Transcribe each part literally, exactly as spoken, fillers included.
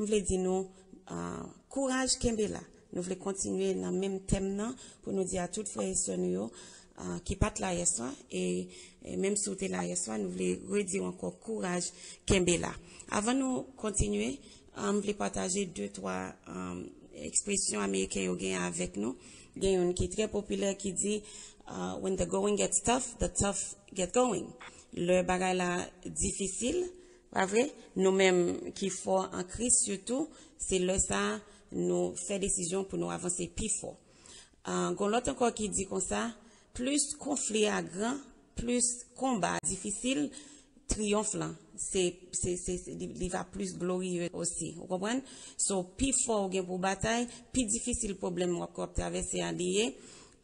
M vle di nou, ah, kouraj, kenbe la. Nou vle kontinye nan menm tèm nan pou nou di a tout frè e sè nou yo, ah, ki pa t la yèswa, e, e menm si w te la yèswa, nou vle redi w ankò kouraj, kenbe la. Avan nou kontinye, ah, m vle pataje de, twa, ah, ekspresyon ameriken yo gen avèk nou. Gen youn ki trè popilè ki di, ah, "When the going gets tough, the tough get going." Lè bagay la difisil, pa vre? Nou menm ki fò an Kris sitou, se lè sa nou fè desizyon pou nou avanse pi fò. Ah, gon lòt ankò ki di konsa, plis konfli a gran, plis konba a difisil, triyonf lan, se, se, se, se- li, li va plis gloriye osi. Ou konprann? So, pi fò ou gen pou batay, pi difisil pwoblèm w ap, w ap travèse a li ye,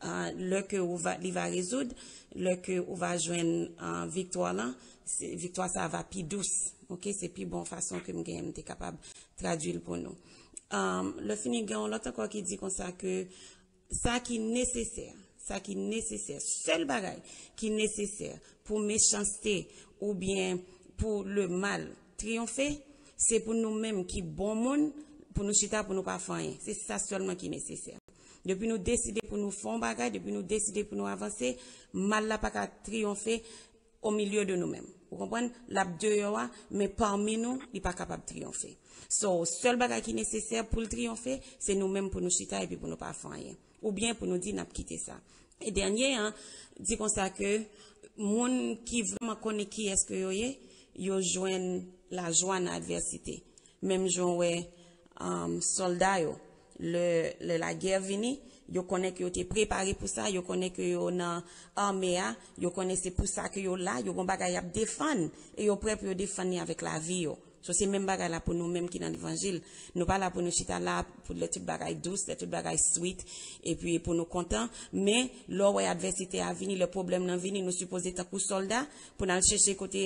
ah, lè ke ou va, li va rezoud, lè ke ou va jwenn, ah, viktwa lan, se, viktwa sa va pi dous. Ok, se pi bon fason ke m gen, m te kapab tradui l pou nou. Um, lè fini, gen yon lòt ankò ki di konsa ke sa ki nesesè, sa ki nesesè, sèl bagay ki nesesè pou mechanste oubyen pou le mal triyonfe, se pou nou menm ki bon moun, pou nou chita, pou nou pa fè anyen. Se sa sèlman ki nesesè. Depi nou deside pou nou fè yon bagay, depi nou deside pou nou avanse, mal la pa ka triyonfe o milye de nou menm. Ou konprann? L ap deyò a, men pami nou, li pa kapab triyonfe. So, sèl bagay ki nesesè pou l triyonfe, se nou menm pou nou chita epi pou nou pa fè anyen. Oubyen pou nou di n ap kite sa. E dènye an, di konsa ke moun ki vrèman konnen kiyès ke yo ye, yo jwenn lajwa nan advèsite. Menm jan w wè, um, sòlda yo, lè, lè lagè vini, yo konnen ke yo te prepare pou sa, yo konnen ke yo nan ame a, yo konnen se pou sa ke yo la, yo gon bagay y ap defann, e yo prè pou yo defann li avèk lavi yo. So, se menm bagay la pou nou menm ki nan levanjil. Nou pa la pou nou chita la, pou lè tout bagay dous, lè tout bagay sweet, epi pou nou kontan. Men, lè w wè advèsite a vini, lè pwoblèm nan vini, nou sipoze tankou sòlda, pou n al chèche kote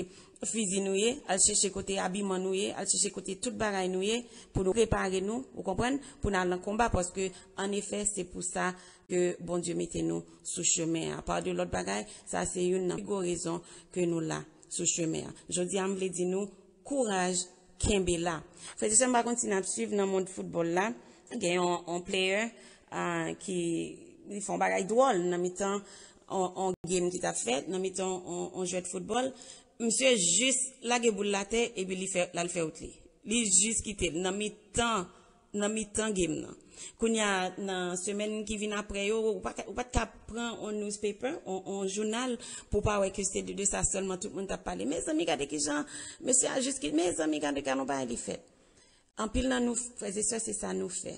fizi nou ye, al chèche kote abiman nou ye, al chèche kote tout bagay nou ye, pou nou prepare nou, ou konprann, pou n al nan konba, paske, an efè, se pou sa ke Bondye mete nou sou chemen an. Pa de lòt bagay, sa se youn nan pi gwo rezon ke nou la sou chemen an. Jodi a, m vle di nou, kouraj, kenbe la. Frè e sè, m pa konn si n ap swiv nan mond foutbòl la. Gen yon, yon player, ah, ki li fè yon bagay dwòl nan mitan yon, yon game ki t ap fèt, nan mitan yon, yon jwèt foutbòl. Misye jis lage boul la atè epi li fè, l al fè wout li. Li jis kite l nan mitan, nan mitan game nan. Kounye a, nan semèn ki vin apre yo, ou pa ka, ou pa t ka pran yon newspaper, yon, yon jounal, pou w pa wè ke se de, de sa sèlman tout moun t ap pale. Mezanmi, gade kijan mesye a jis kite, mezanmi, gade, gade yon bagay li fè. Anpil nan nou, frè e sè, se sa nou fè.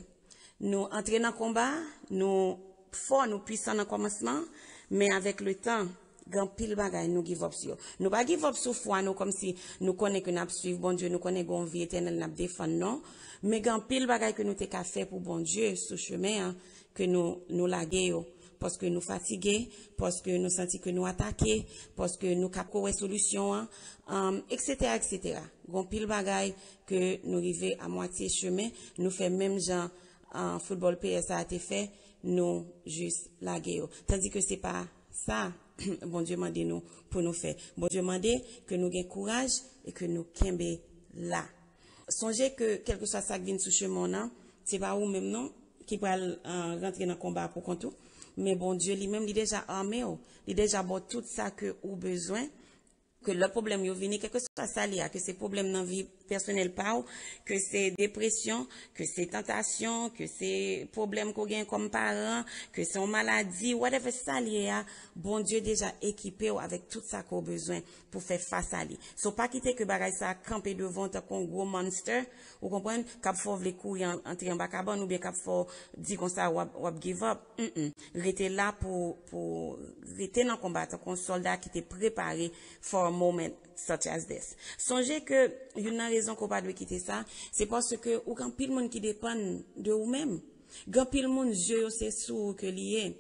Nou antre nan konba, nou fò, nou pwisan nan kòmansman, men avèk le tan, gen anpil bagay nou give up sou yo. Nou pa give up sou fwa nou, kòmsi nou konnen ke n ap swiv Bondye, nou konnen gen yon vi etènèl n ap defann, non. Men gen anpil bagay ke nou te ka fè pou Bondye sou chemen an, ke nou, nou lage yo. Paske nou fatige, paske nou santi ke nou atake, paske nou ka poko wè solisyon an, um, et cetera, et cetera. Gen anpil bagay ke nou rive a mwatye chemen, nou fè menm jan, ah, foutbòl peyè sa a te fè, nou jis lage yo. Tandi ke se pa sa Bondye mande nou pou nou fè. Bondye mande ke nou gen kouraj e ke nou kenbe la. Sonje ke kèlkeswa sa k vin sou chemen w nan, se pa ou menm non ki pral, ah, rantre nan konba a pou kont ou, men Bondye li menm li deja ame w, li deja ba w tout sa ke ou bezwen, ke lè pwoblèm yo vini, kèlkeswa sa li a, ke se pwoblèm nan vi pèsonèl pa w, ke se depresyon, ke se tantasyon, ke se pwoblèm ke w gen kòm paran, ke se yon maladi, whatever sa li ye a, Bondye deja ekipe w avèk tout sa ke w bezwen pou fè fas a li. So, pa kite ke bagay sa a kanpe devan w tankou yon gwo monster, ou konprann, k ap fè w vle kouri an, antre anba kabann oubyen k ap fè w di konsa w ap, w ap give up. Mm-mm. Rete la pou, pou rete nan konba tankou yon sòlda ki te prepare for a moment such as this. Sonje ke youn nan rezon ke w pa dwe kite sa, se paske ou gen anpil moun ki depann de ou menm. Gen anpil moun, zye yo se sou ou ke li ye.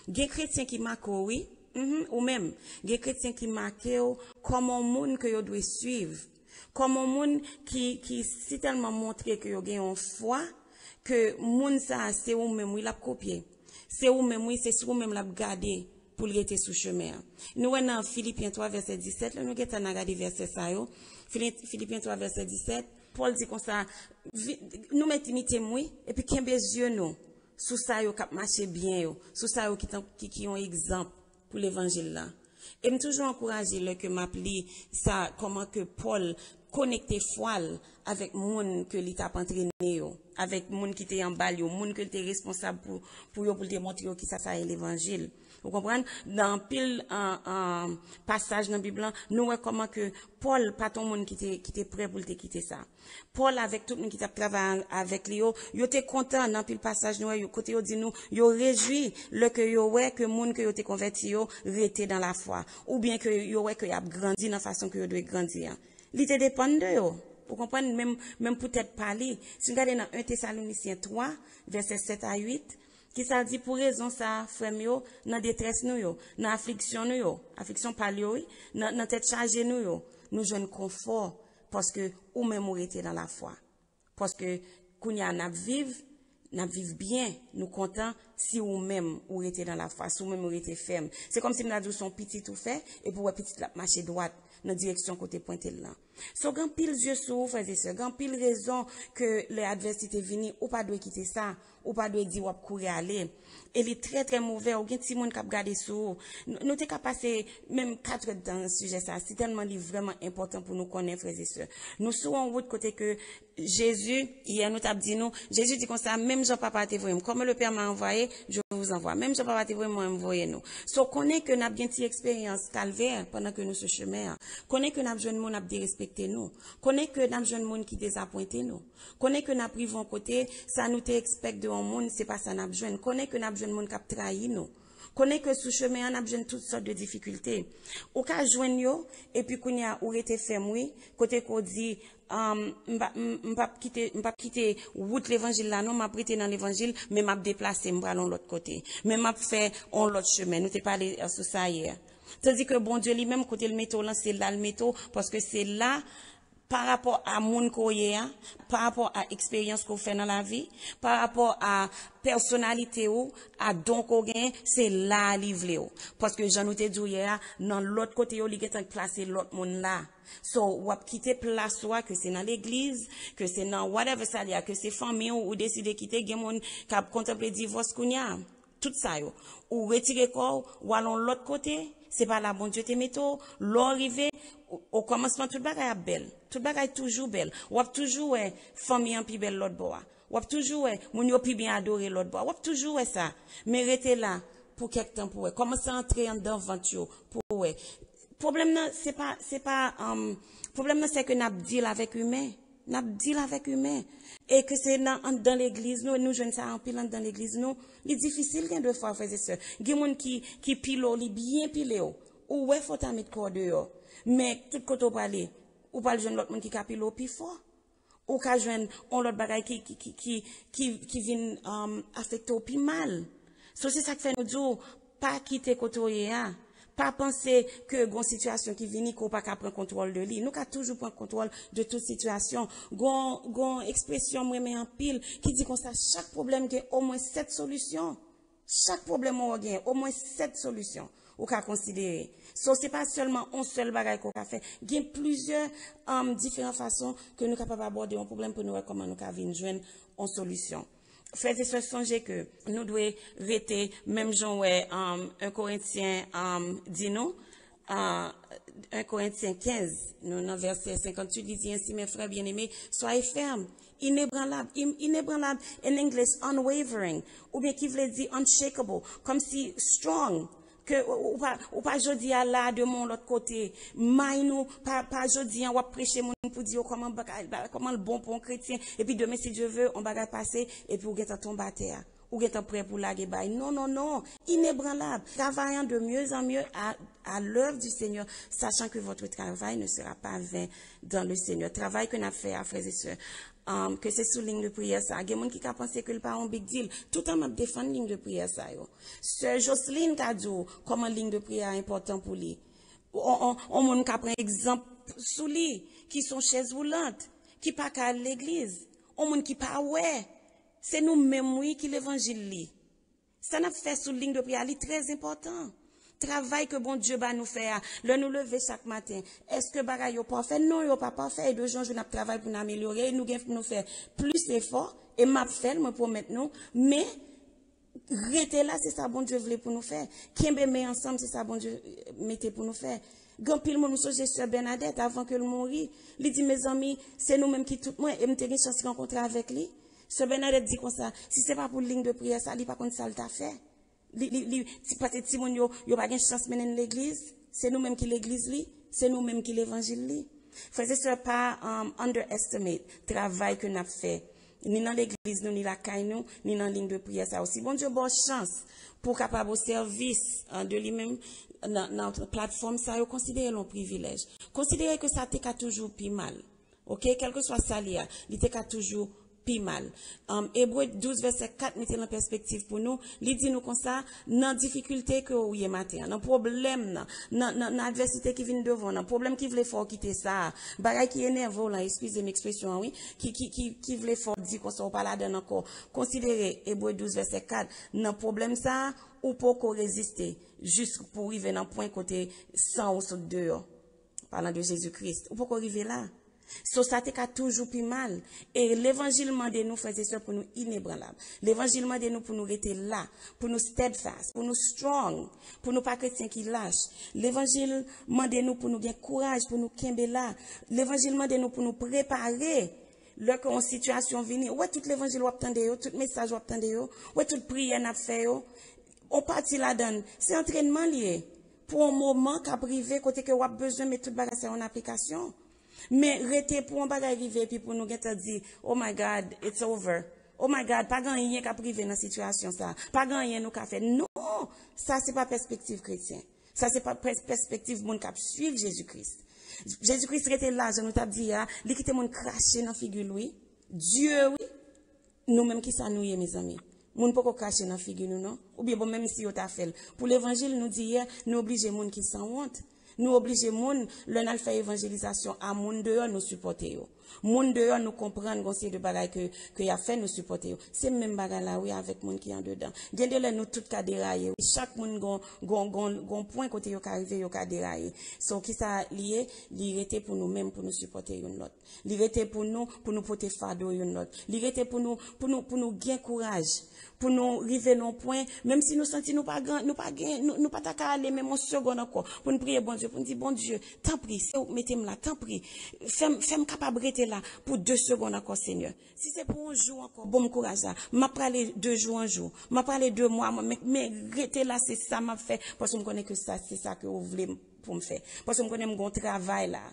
Gen kretyen ki make w, wi. Mhm, ou menm. Gen kretyen ki make w kòm yon moun ke yo dwe swiv. Kòm yon moun ki, ki sitèlman montre ke yo gen yon fwa, ke moun sa a se ou menm, wi, l ap kopye. Se ou menm, wi, se sou ou menm l ap gade pou l rete sou chemen an. Nou wè nan Filipyen twa vèsè disèt, lè nou gentan nan gade vèsè sa yo, Fili-, Filipyen twa vèsè disèt, Pòl di konsa, vi- nou mèt imite m, wi, epi kenbe zye nou sou sa yo k ap mache byen yo, sou sa yo ki, tan- ki, ki yon egzanp pou levanjil la. E m toujou ankouraje lè ke m ap li sa, kòman ke Pòl konekte fwa l avèk moun ke li t ap antrene yo, avèk moun ki te anba l yo, moun ke l te responsab pou, pou yo, pou l te montre yo kisa sa ye levanjil. Ou konprann? Nan anpil an, an, pasaj nan Bib lan, nou wè kòman ke Pòl pa t yon moun ki te, ki te prè pou l te kite sa. Pòl avèk tout moun ki t ap travay an- avèk li yo, yo te kontan nan anpil pasaj nou wè yo, kote yo di nou, yo rejwi lè ke yo wè ke moun ke yo te konvèti yo rete nan lafwa, oubyen ke yo wè ke y ap grandi nan fason ke yo dwe grandi an. Li te depann de yo. Ou konprann? Menm, menm poutèt pa li. Si n gade nan en Tesalonisyen twa, vèsè sèt a uit, ki sa l di, pou rezon sa, frè m yo, nan detrès nou yo, nan afliksyon nou yo, afliksyon pa l yo, wi, nan, nan tèt chaje nou yo, nou jwenn konfò, paske ou menm ou rete nan lafwa. Paske kounye a n ap viv, n ap viv byen, nou kontan si ou menm ou rete nan lafwa, si ou menm ou rete fèm. Se kòmsi m ta di w se yon pitit ou fè, epi w wè pitit la ap mache dwat nan direksyon kote pwente l lan. So, gen anpil zye sou ou, frè e sè, gen anpil rezon ke lè advèsite vini, ou pa dwe kite sa, ou pa dwe di w ap kouri ale. E li trè, trè movè, ou gen timoun k ap gade sou ou. Nou, nou te ka pase menm kat èdtan nan sijè sa, si tèlman li vrèman enpòtan pou nou konnen, frè e sè. Nou sou yon wout kote ke Jezi, yè nou t ap di nou, Jezi di konsa, menm jan Papa te voye m, comme le Père m'a envoyé, je vous envoie. Menm jan Papa te voye m, mwen m voye nou. So, konnen ke n ap gen ti eksperyans kalvè pandan ke nou sou chemen an. Konnen ke n ap jwenn moun ap derespekte nou. Konnen ke n ap jwenn moun ki dezapwente nou. Konnen ke n ap rive yon kote, sa nou te expect de yon moun, se pa sa n ap jwenn. Konnen ke n ap jwenn moun k ap trayi nou. Konnen ke sou chemen an, n ap jwenn tout sòt de difikilte. Ou ka jwenn yo, epi kounye a, ou rete fèm, wi. Kote ke w di, um, m pa, m, m p ap kite, m p ap kite wout levanjil la, non, m ap rete nan levanjil, men m ap deplase, m pral yon lòt kote. Men m ap fè yon lòt chemen. Nou te pale, eh, sou sa yè. Tandis ke Bondye li menm, kote l mete w lan, se la l mete w, paske se la, pa rapò a moun ke w ye a, pa rapò a eksperyans ke w fè nan lavi, pa rapò a pèsonalite ou, a don ke w genyen, se la a li vle w. Paske jan nou te di w yè a, nan lòt kote yo, li gentan plase lòt moun la. So, w ap kite plas ou a, ke se nan legliz, ke se nan whatever sa li a, ke se fanmi w, ou deside kite, gen moun k ap kontanple divòs kounye a. Tout sa yo. Ou retire kò w, w al yon lòt kote, se pa la Bondye te mete w. Lè w rive, o, o kòmansman, tout bagay ap bèl. Tout bagay toujou bèl. W ap toujou wè fanmi an pi bèl lòt bò a. W ap toujou wè moun yo pi byen adore lòt bò a. W ap toujou wè sa. Men rete la pou kèk tan pou wè. Kòmanse antre anndan vant yo pou wè. Pwoblèm nan, se pa, se pa, um, pwoblèm nan, se ke n ap deal avèk imen. N ap deal avèk imen. E ke se nan, anndan legliz nou, nou jwenn sa anpil anndan legliz nou. Li difisil gen de fwa, frè e sè. Gen moun ki, ki pile w, li byen pile w. Ou wè fò w ta met kò w deyò. Men tout kote w prale, ou pral jwenn lòt moun ki ka pile w pi fò. Ou ka jwenn yon lòt bagay ki, ki, ki, ki, ki, ki vin, um, afekte w pi mal. So, se sa k fè nou di w, pa kite kote w ye a. Pa panse ke gon sitiyasyon ki vini ke w pa ka pran kontwòl de li. Nou ka toujou pran kontwòl de tout sitiyasyon. Gon, gon ekspresyon m renmen anpil ki di konsa, chak pwoblèm gen omwen sèt solisyon. Chak pwoblèm ou wè gen omwen sèt solisyon ou ka konsidere. So, se pa sèlman yon sèl bagay ke w ka fè. Gen plizyè, um, diferan fason ke nou kapab abòde yon pwoblèm pou nou wè kòman nou ka vin jwenn yon solisyon. Frè e sè, sonje ke nou dwe rete menm jan w wè, um, en Korentyen, um, di nou, uh, en Korentyen kenz, nou nan vèsè senkantuit, li di, ainsi, mes frères bien-aimés, soyez fermes, inébranlables, in- inébranlables, in English, unwavering, oubyen ki vle di unshakable, kòmsi strong, ke ou, ou pa, ou pa jodi a la demen yon lòt kote, may nou, pa, pa jodi a w ap preche moun pou di yo kòman bagay, ba- kòman l bon pou yon kretyen, epi demen, si Dye ve, yon bagay pase, epi ou gentan tonbe atè a. Ou gentan prè pou lage bay. Non, non, non. Inébranlable. Travaillant de mieux en mieux à, à l'œuvre du Seigneur, sachant que votre travail ne sera pas vain dans le Seigneur. Travay ke n ap fè a, frè e sè, um, ke se sou liy de priyè sa. Gen moun ki ka panse ke l pa yon big deal. Toutan m ap defann liy de priyè sa yo. Sè Jocelyn ka di w kòman liy de priyè a enpòtan pou li. On, on, on moun ka pran egzanp sou li, ki se yon chèz woulant, ki pa ka al legliz. On moun ki pa wè. Se nou menm, wi, ki levanjil li. Sa n ap fè sou liy de priyè a, li trè enpòtan. Travay ke Bondye ba nou fè a, lè nou leve chak maten, èske bagay yo pafè? Non, yo pa pafè. E de jou an jou, n ap travay pou n amelyore. E nou gen pou nou fè plis efò. E m ap fè l, mwen pwomèt nou. Men, rete la, se sa Bondye vle pou nou fè. Kenbe men ansanm, se sa Bondye mete pou nou fè. Gen anpil moun, m sonje sè Bernadette, avan ke l mouri, li di, mezanmi, se nou menm ki tout mwen. E m te gen chans rankontre avèk li. Sè Bernadette di konsa, si se pa pou liy de priyè sa, li pa konn sa l ta fè. Li, li, li, ti, paske timoun yo, yo pa gen chans mennen l legliz. Se nou menm ki legliz li, se nou menm ki levanjil li. Frè e sè, pa um, underestimate travay ke n ap fè, ni nan legliz nou, ni lakay nou, ni nan liy de priyè sa yo. Si Bondye ba w chans pou w kapab o sèvis uh, de li menm nan, nan platfòm sa yo, konsidere l yon privilèj. Konsidere ke sa te ka toujou pi mal. Ok, kèlkeswa sa li a, li te ka toujou pi mal. Um, Ebre douz vèsè kat mete l an pèspektiv pou nou. Li di nou konsa, nan difikilte ke ou ye maten an, nan pwoblèm nan, nan, nan, nan advèsite ki vin devan w, nan pwoblèm ki vle fè w kite sa a, bagay ki enève w lan, eskize m ekspresyon an, wi, ki, ki, ki, ki vle fè w di konsa ou pa ladan l ankò. Konsidere Ebre douz vèsè kat, nan pwoblèm sa a, ou poko reziste, jis pou w rive nan pwen kote san ou sot deyò. Palan de Jezi Kris, ou poko rive la. So sa te ka toujou pi mal. E levanjil mande nou, frè e sè, pou nou inebranlab. Levanjil mande nou pou nou rete la, pou nou steadfast, pou nou strong, pou nou pa kretyen ki lach. Levanjil mande nou pou nou gen kouraj, pou nou kenbe la. Levanjil mande nou pou nou prepare lè ke yon sitiyasyon vini. Ou wè tout levanjil w ap tande yo, tout mesaj w ap tande yo, ou wè tout priyè n ap fè yo, yon pati ladan l, se antrènman li ye. Pou yon moman k ap rive kote ke w ap bezwen met tout bagay sa yo an aplikasyon. Men rete pou yon bagay rive epi pou nou gentan di, oh my God, it's over. Oh my God, pa gen anyen k ap rive nan sitiyasyon sa. Pa gen anyen nou ka fè. Non, sa se pa pèspektiv kretyen. Sa se pa pès- pèspektiv moun k ap swiv Jezi Kris. Jezi Kris rete la, jan nou t ap di a, li kite moun krache nan figi l, wi. Dye, wi. Nou menm, kisa nou ye, mezanmi? Moun poko krache nan figi nou, non. Oubyen, bon, menm si yo ta fè l. Pou levanjil, nou di yè, nou oblije moun ki sanwont. Nou oblije moun, lè n al fè evanjelizasyon a moun deyò, nou sipòte yo. Moun deyò, nou konprann gon seri de bagay ke, ke y ap fè, nou sipòte yo. Se menm bagay la, wi, avèk moun ki andedan. Gen de lè, nou tout ka deraye, wi. Chak moun gon, gon, gon, gon pwen kote yo ka rive, yo ka deraye. So, kisa li ye? Li rete pou nou menm, pou nou sipòte youn lòt. Li rete pou nou, pou nou pote fado youn lòt. Li rete pou nou, pou nou, pou nou gen kouraj, pou nou rive nan yon pwen, menm si nou santi nou pa gen, nou pa gen, nou, nou pa ta ka ale menm yon segonn ankò, pou nou priye Bondye, pou nou di, Bondye, tanpri, se ou k mete m la, tanpri, fè m, fè m kapab rete la pou de segonn ankò, Senyè. Si se pou yon jou ankò, ban m kouraj la. M ap prale de jou an jou. M ap prale de mwa an mwa. Men, men rete la, se sa m ap fè, paske m konnen ke sa, se sa ke ou vle m pou m fè. Paske m konnen m gon travay la.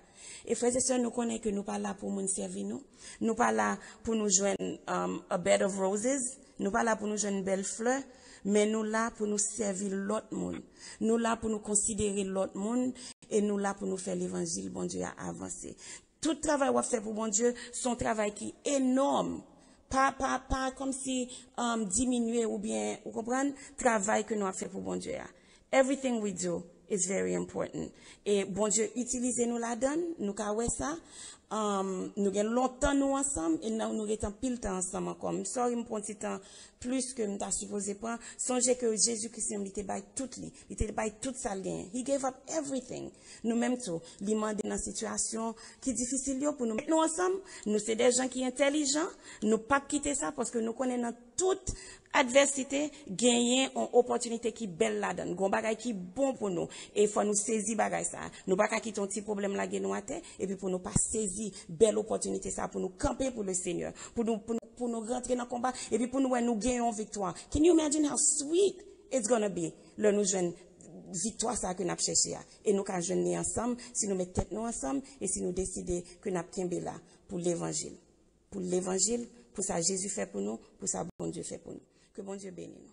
E frè e sè, nou konnen ke nou pa la pou moun sèvi nou. Nou pa la pou nou jwenn um, a bed of roses. Nou pa la pou nou jwenn bèl flè. Men nou la pou nou sèvi lòt moun. Nou la pou nou konsidere lòt moun. E nou la pou nou fè levanjil Bondye a avanse. Tout travay w ap fè pou Bondye, se yon travay ki enòm. Pa, pa, pa kòmsi um, diminye oubyen, ou konprann, travay ke nou ap fè pou Bondye a. Everything we do is very important. E Bondye itilize nou ladan l, nou ka wè sa. Um, nou gen lontan nou ansanm, e nou, nou ret anpil tan ansanm ankò. M sorry, m pran ti tan plis ke m ta sipoze pran. Sonje ke Jezi Kris menm, li te bay tout li. Li te bay tout sa l genyen. He gave up everything. Nou menm tou, li mande nan sitiyasyon ki difisil yo pou nou met nou ansanm. Nou se de jan ki entèlijan. Nou p ap kite sa paske nou konnen nan tout advèsite, genyen yon opòtinite ki bèl ladan l, gon bagay ki bon pou nou. E fò nou sezi bagay sa a. Nou pa ka kite yon ti pwoblèm lage nou atè, epi pou nou pa sezi bèl opòtinite sa a, pou nou kanpe pou le Senyè, pou nou, pou nou, pou nou rantre nan konba, epi pou nou wè nou gen yon viktwa. Can you imagine how sweet it's gonna be lè nou jwenn viktwa sa a ke n ap chèche a? E nou ka jwenn li ansanm, si nou met tèt nou ansanm, e si nou deside ke n ap kenbe la pou levanjil. Pou levanjil, pou sa Jezi fè pou nou, pou sa Bondye fè pou nou. Ke Bondye beni nou.